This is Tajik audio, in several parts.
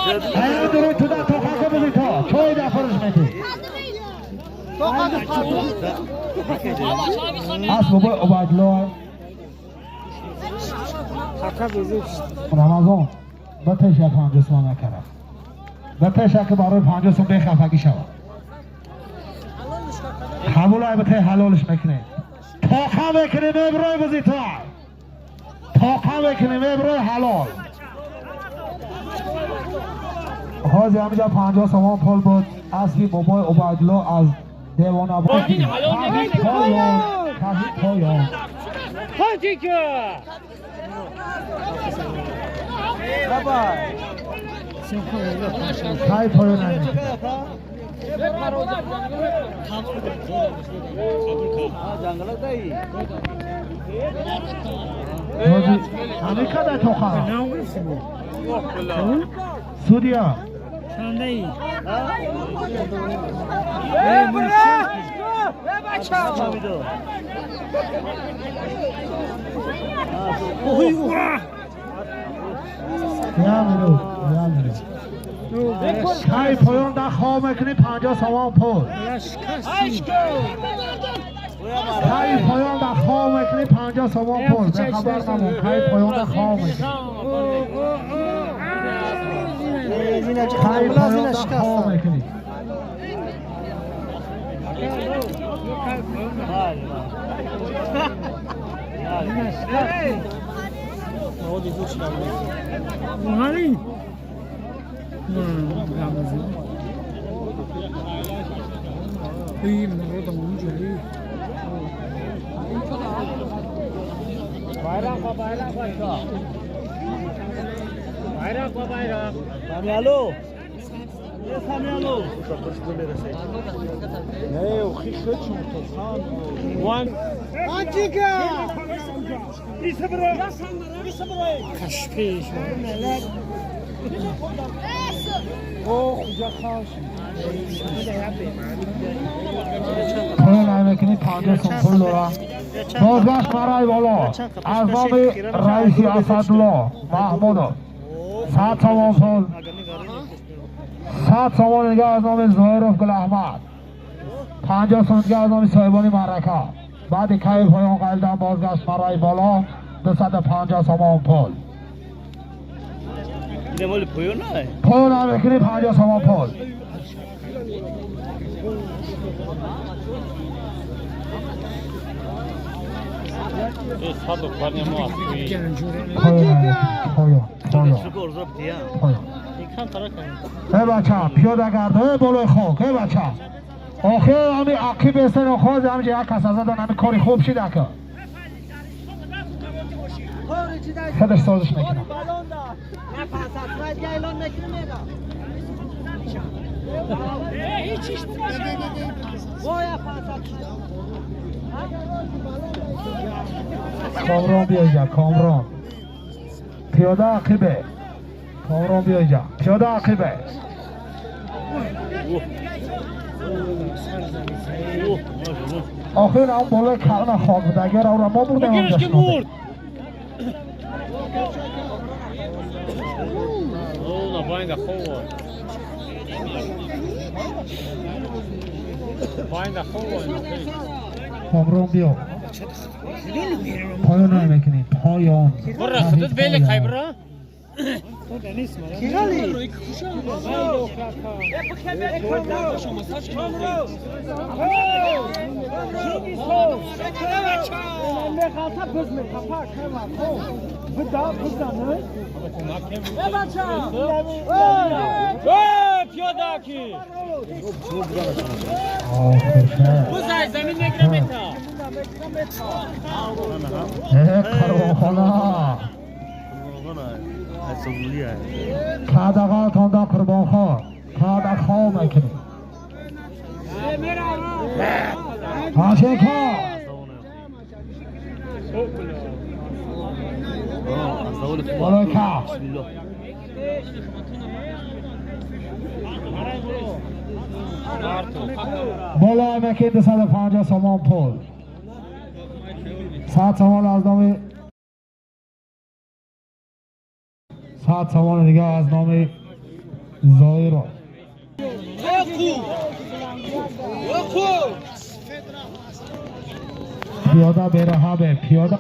Ая дуруй туда тоқако бузи то. Чой да фурӯш мети. Аз бобои Убайдулло Рамазон ба теша 50 сом накард. Ба теша ки барои 50 сом бехафагӣ шавад. Қабул ай ба те ҳалолш мекунем. Тоқа мекунем эброй бузи то. Тоқа мекунем эброй ҳалол. ҳозир ҳаминҷа 50 сомон пул буд. Аспи бобои Убайдулло аз Девонабод. Поён, поён. Хантика! Кай поён ҳамин кадай тоқа? Судья. Кай поён да хоб мекунӣ 50 сомон пул. Кай поён да хоб мекунӣ 50 сомон пул. Бехабар намон. Кай поён да хоб мекунӣ. Кай поён да хоб мекунӣ. Поён мекунӣ 50 сом пул дора. Бозгашт барои боло аз номи раиси Асадулло Маҳмудов 100 сомон пул. 100 сомон дига аз номи Зоиров Гулаҳмад. 50 сом дига аз номи соҳибони маърака. Баъди кайи поён қайдан бозгашт барои боло 250 сомон пул. Поён мекунӣ 50 сомон пул. Эй бача, пиёда гард, эй болои хок, эй бача. Охир ҳами ақиб эстен охози ҳамҷа як кас азадан ҳами кори хуб шид ака. Худаш созиш мекунад. Камрон биё инҷа, Камрон. Пиёда ақибе. Камрон биё инҷа. Пиёда ақибе. Охир он болои калона хок буд. Агар онро мо бурдем онҷа шуд. Камрон биё. Поён намекунӣ. Поён. Бра, худат вели кай бра? Қурбонхона. Кадағалтонда қурбонхон. Када хов мекунӣ. Ҳашека. Болои каф. Болои мекин 250 сомон пул. 100 сомон аз номи 100 сомон дига аз номи Зоиров. Пиёда бераҳабе, пиёда.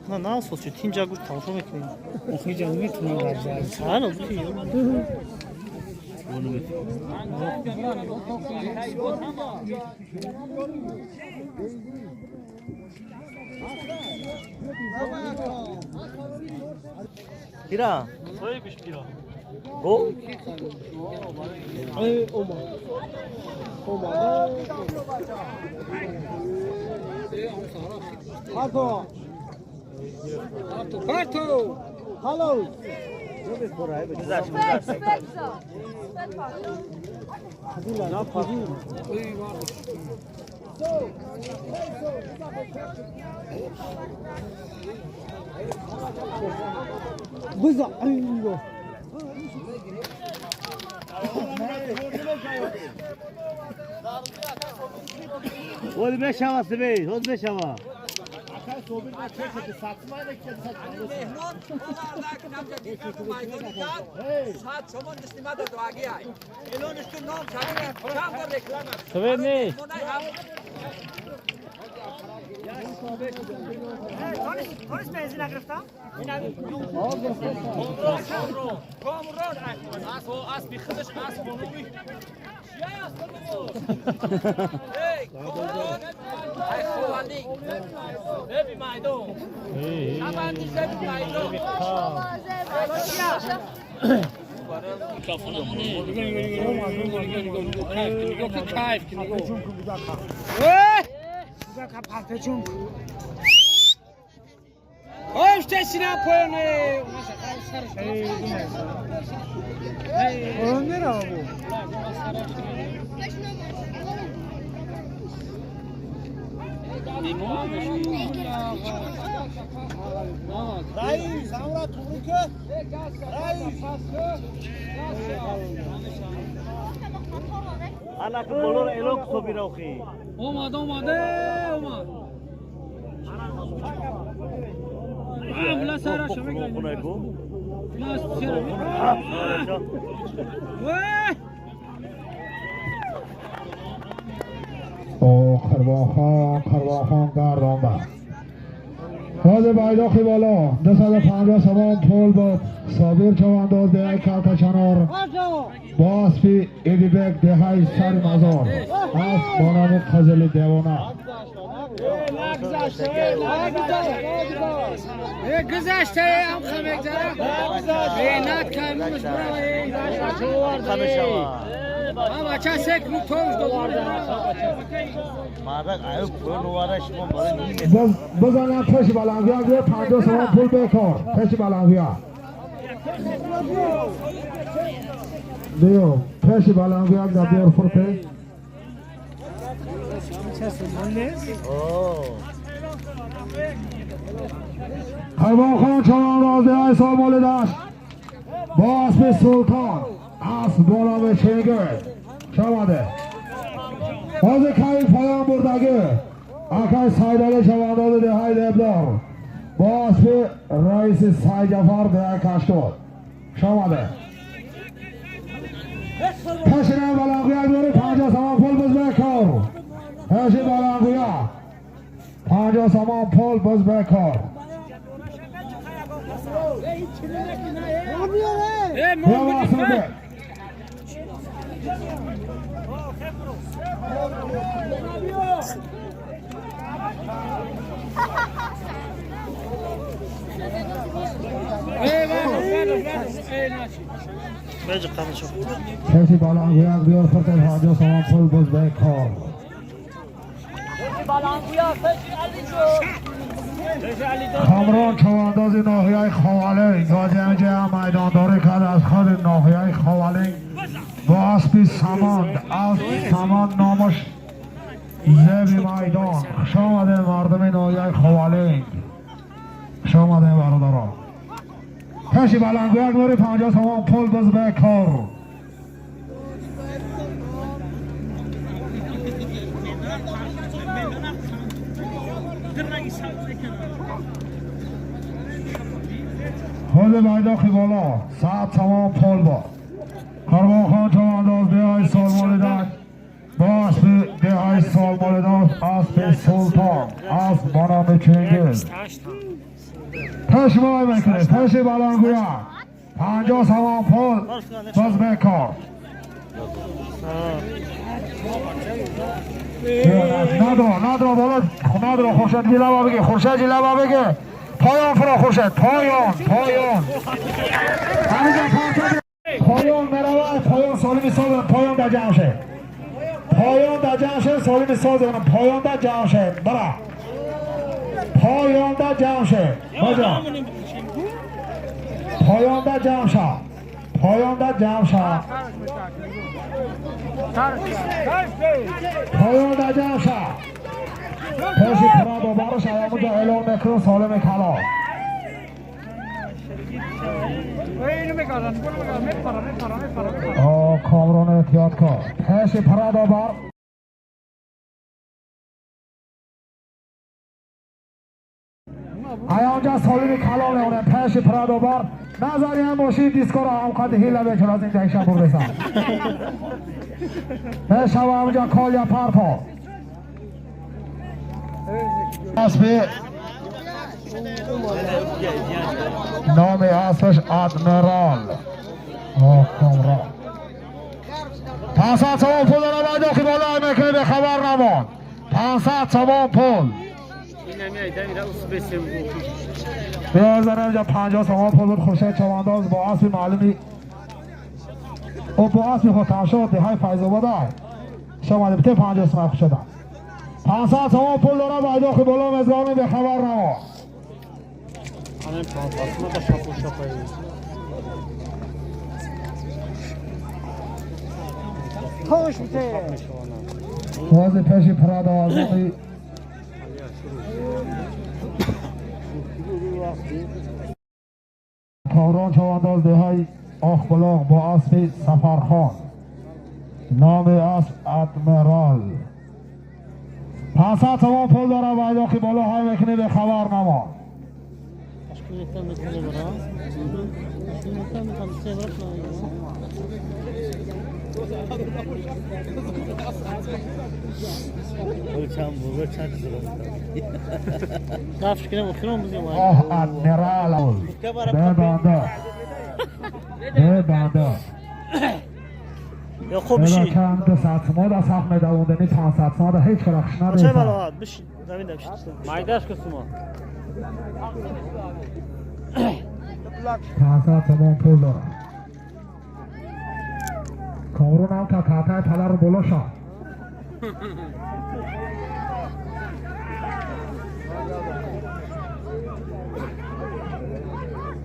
На насос чӣ тинҷа гӯш тамошо мекунем. Охиҷа метунам гап зад. Ана бути. Кира? Го? Ай, ома. Ома. Парто. Парто. Hello. Быза, айо. Hadi beş havası bey, hadi beş hava. Омад, омад, омад. Бла сара шамек. Бла сара. او خرواخان خرواخان گردان بر باز بایداخی بالا 250 سوان پول با صابر چوانداز ده کلتا چنار با اسبی ایدی بک دهای سر مزار اسب با نام قزل دیوانه گذشته هم خمک زره نات کاملش برای هم بچه سک رو توش دوباره بزنم پش بلنگویا بیا 50 سوان پول بکار پش بلنگویا بیو پش بلنگویا در بیار فرپه حیوان خان چنان رازه های سامال داشت با اسب سلطان اسب بالا به چنگه شماده باز کهی پایان بردگه اکای سایداله شوانداز دهای دبدار با اسب رئیس سای جفر دهای کشتود شماده پشنه بلنگویا بیاری 50 سامان پول بز بکار پشن بلنگویا 50 سامان پول بز بکار کسی بالانگویک بیار فرد 50 سومان پول بز به کار. کامران چوانداز ناحیه خوالنگ گازی هم میدانداری کرد از خود ناحیه خوالنگ با اسب سماند، اسب سماند نامش زبی میدان. خوش آمده مردم ناحیه خوالنگ، خوش آمده برادران. کشی بلنگویک بری 50 سومان پول بز به کار. خود بایداخی بالا 100 سومان پول با کاروان خان چوانداز دههای سال مالدن با اسب دههای سال مالدن اسب سلطان اسب با نام چنگیز. پش وای میکنه پش بلنگویک 50 سومان پول باز به کار. ندرا بالا ندرا. خورشید جلوه بگه، خورشید جلوه بگه. پایان فرا خورشید، پایان پایان. پایان میرود، پایان سالمی سازم، پایان در جمع شه، پایان در جمع شه، سالمی سازم، پایان در جمع شه، برا پایان در جمع شه، بجا پایان در جمع شه، پایان در جمع شه، پایان در جمع شه. پیشی پرا دوباره شایمونجا اعلام میکنم سالم کلا. کامران احتیاط کن. پیشی پرا دوباره ایانجا سالم کلا میونه. پیشی پرا دوباره نظری هم باشید دیسکو را هم قد هیله بچون از اینجا ایشان بردسم. میشوه همونجا کالیا پرپا. اسب نام اسبش ادمیرال. آه کامران 500 سومان پول داره بایداخی بالا میکنه به خبر نمان. 500 سومان پول بیازنم اینجا 50 سومان پول بود. خورشید چوانداز با اسب معلومی او با اسب خود تماشا دهای فیض آباده شما بته 50 سومان خوش شدن. 500 سومان پول داره بایداخی بالا مزگانی به خبر نمان. باز پیش پراد آزادی کامران چوانداز دهای آخبلاغ با اسب سفرخان نام اسب ادمیرال. 500 سومان پول داره بایداخی بالا های میکنه به خبر نمان. آه ادمیرال ببنده ببنده. یا خوب بشی کم 200 سومان در صف میدوندنی 500 سومان در هیچ کرخش چه ندیدم. بلا بشی زمین بشی مایداش کسوما 500 سومان پول داره. کامرون هم تا تحتای پله رو بالا شد.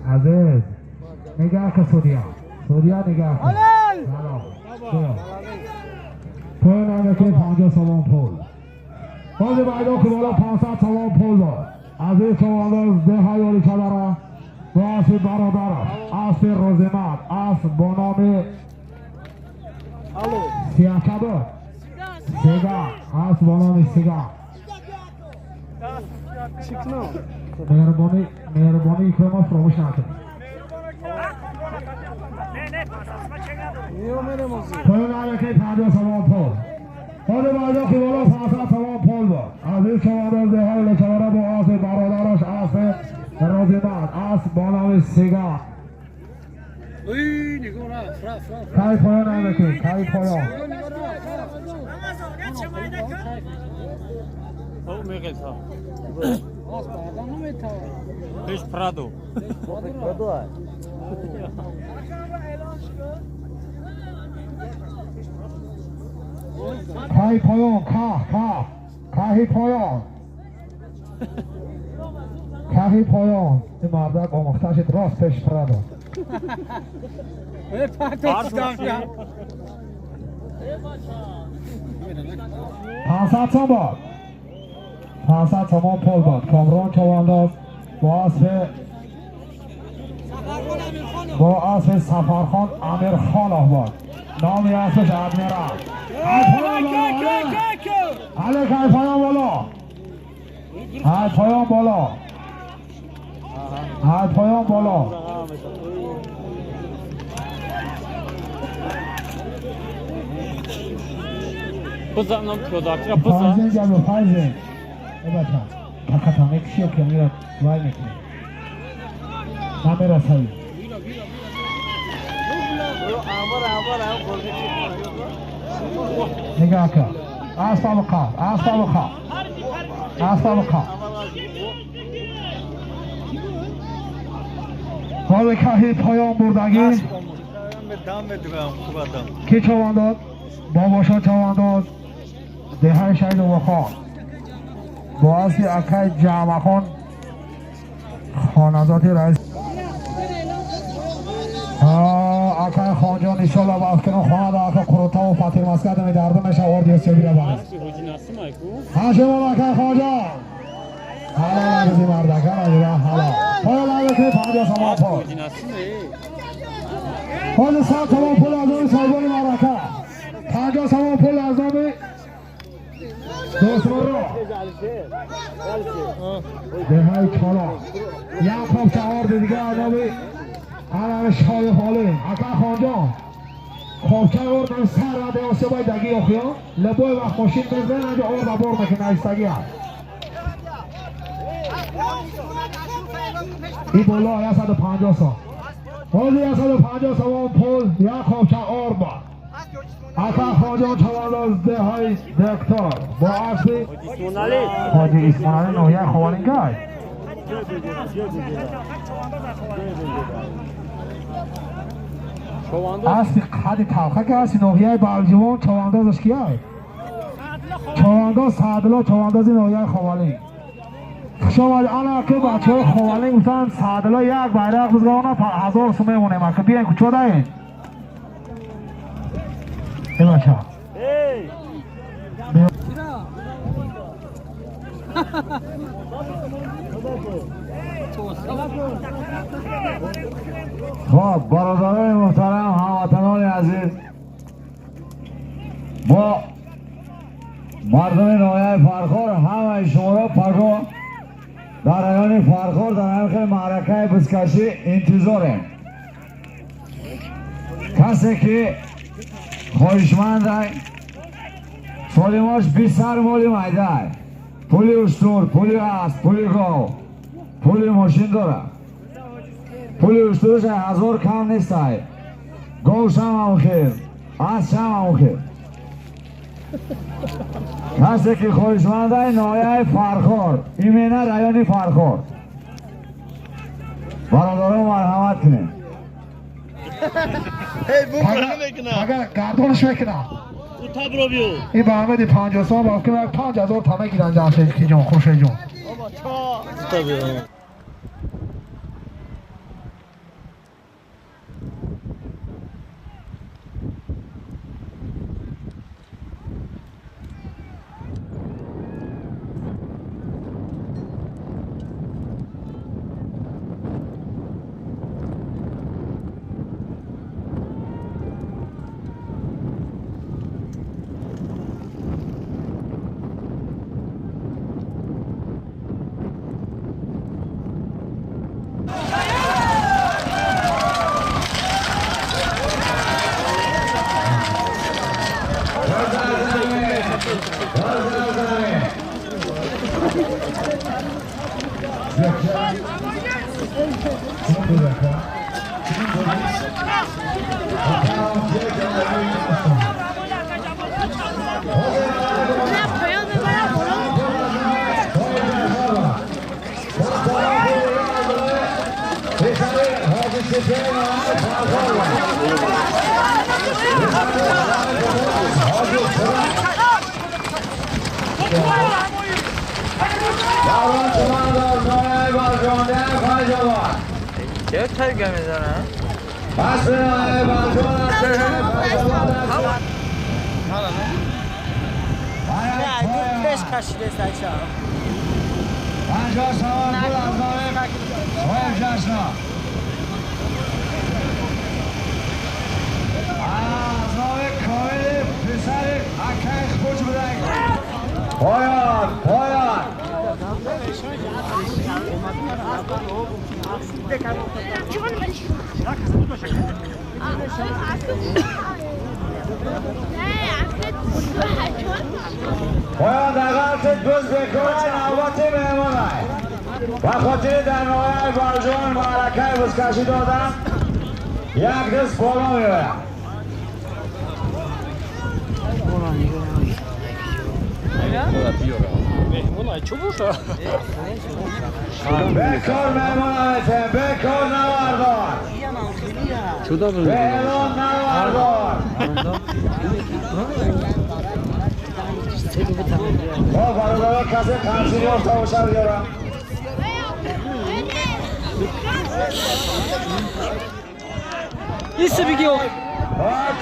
عزیز نگاه کن سودیا، سودیا نگاه کن. سلام پول نمیکنی 50 سومان پول. باز بعدا که بالا 500 سومان پول داد. عزیز چوانداز دهای آلی چدره با اسب برادرش اسب روزمت اسب با نام سیاه کبود سیگا اسب با نام سیگا. مهربانی مهربانی که ما فراموش نکنیم. پول نمیکنی 50 سومان پول. خود بعدا که بالا 500 سومان پول بود. عزیز چوانداز دهای آلی چدره با اسب برادرش اسب روزمت اسب با نام سیگا. کای پایان نمیکنی کای پایان. Пеш Прадо. Прадо. کاهی پایان کاه کاه کاهی پایان کاهی پایان این مردک آموخته شد راست پیش پرادو پانصد سوم باد 500 تومان پل باد کامران چوانداز با اسب سفرخان امیرخان آباد نامی اسبش ادمیرال علیک ای پایان بالا ای پایان بالا ای پایان بالا بزنم پروداکت را بزن فایزین جلو فایزین ای بچه تکتا میکشی که میره وای میکنی نمیرسایی نگاه کن اصاب قاف اصاب قاف اصاب قاف باز کهی پایان بردگی کی چوانداز باباشا چوانداز دهه شهید وخان با اصلی اکای جمع خان خانزاتی رئیس اکای خانجان انشالله با افکنو خانه دا اکای قروتا و فاتیر مسکت می درده میشه آردی سبیره بانه هاشم اکای خانجان حالا لگزی مردکان آجیبا حالا پایا لگزی 50 سامان پول باز 100 سامان پول از نام صاحبان معرکه 50 سامان پول از نام دوستان رو دهای کالا یک خواب چهار دیگه از نام هر شای حاله اکا خانجان خواب چهار من سر رده آسیبای دگی آخیا لبای وقت ماشین بزن اگه آرد بار میکنه ایستگی هست این بالا 150 سال باز 150 سال پول یک خواب چهار با اکا خانجان چوانداز دهای دکتر با اصلی حاجی اسماعیلی نویه خوانینگای اصلی قد تلخه که اصلی نویه بلجوان چواندازش کیه؟ چوانداز سعدلا چوانداز نویه خوالینگ خوش آمد انا که بچه های خوالینگ گفتن سعدلا یک بیرق بزگاه 1000 سوم میمونیم اکا بیاین کجا دهین؟ ای بچه ها خب برادران محترم هموطنان عزیز با مردم ناحیه فرخار همه شما را پگاه در رایان فرخار در همین معرکه بزکشی انتظاریم. کسی که خواهشمند سالماش 20 سر مالی میده پولی اشتر پولی اسب پولی گاو پولی ماشین داره پولی اشترش 1000 کم نیست گاوش هم آخر اسب هم آخر. کسی که خواهشمند ناحیه فرخار ایمنه رایان فرخار برادران مرحمت کنیم. اگر گردانش میکنم این به احمد 50 سال باید که 5000 تا میگیرن جمشید کی جان خوش جون. چه تایگه میزنه؟ پیش کشیده سایشا. 50 سوار پول از نام صاحب جشن از نام کامل پسر اکای خوش بودن. پایان پایان. پایان در غلط بز بکن نوبت مهمان و خاطر در نهایت برجان معرکه بزکشی دادن یک دست بالا میبرم. بکار مهمان آمده، بکار نوردار، به اعلان نوردار. با برادرها کسی تنظیم یافته باشه بیارم. ایسه بگی آقا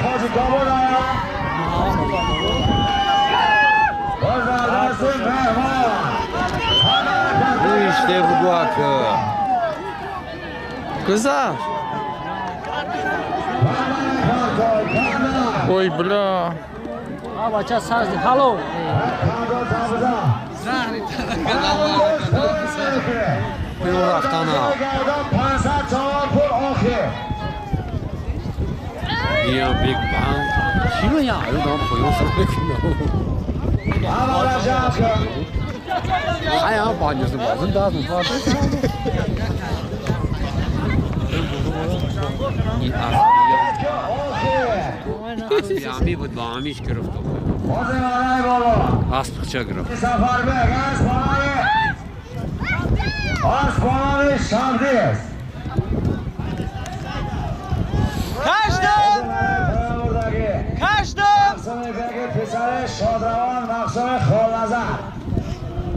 کاجی کابو دارم باز مهمان Estevo Guaca. Коза. Ой, бля. А, бача, сазди. Алло. Я Big Bang. Чего я? Я там понял, что哎呀，把你是把人打成把。你啊，یامی بود با آمیش گرفت. اسب چه گرفت؟ کشتم کشتم.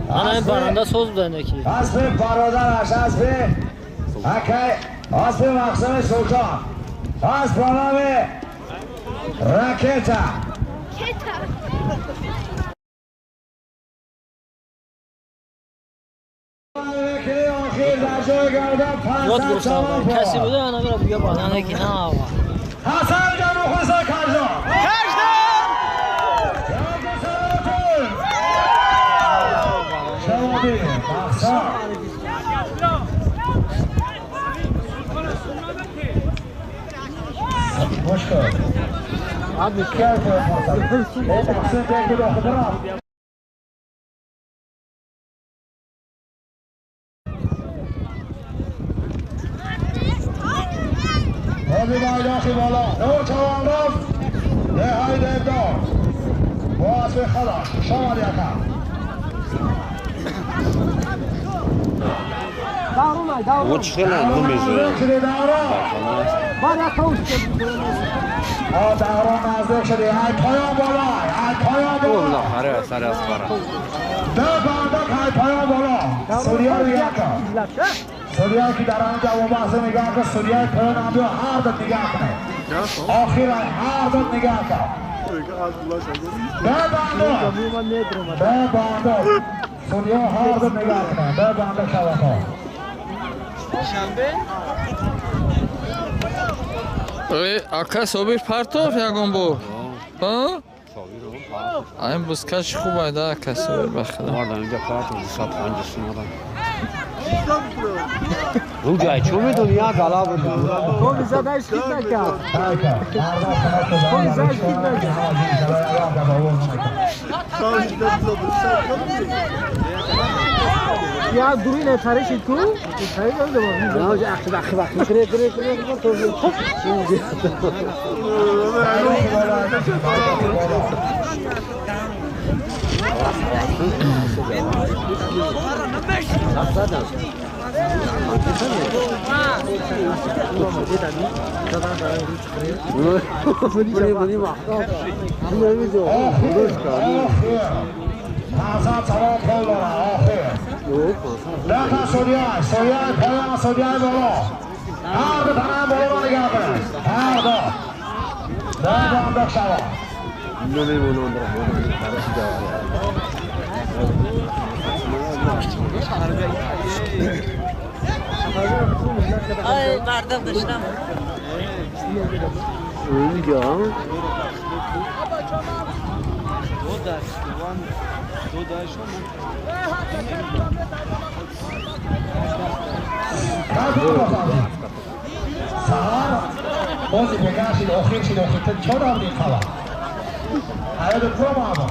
انا این برنده سوز بودن یکی. اسب برادرش اسب اسب مقسم سلطان اسب نام راکتا. یاد گرفتم کسی بوده انا میرم دیگه بالا نه که نه آقا. حسن جان مخلص کارزار. Вот что надо, ну Ака Собир партов ягон бор? Ҳа? Айн бузкаши хуб айда ака Собир ба худо. Мардам инҷа партов 250 сомон. Рӯҷай чӣ медонӣ як гала буд. То визадааш хит накард. То визааш хит накард. Я дури не таришид ку? Тариш дод. Не, ахи ахи ахи кре кре кре то хоп. هر دو تنم بالا نگه کنه هر دو باید انداخت شود. آی مردم داشتم سهار بازی بگشید آخر شد آخر چهار هم دید خبر حیات پرم آبا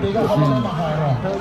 دیگه خبر نمخواهی را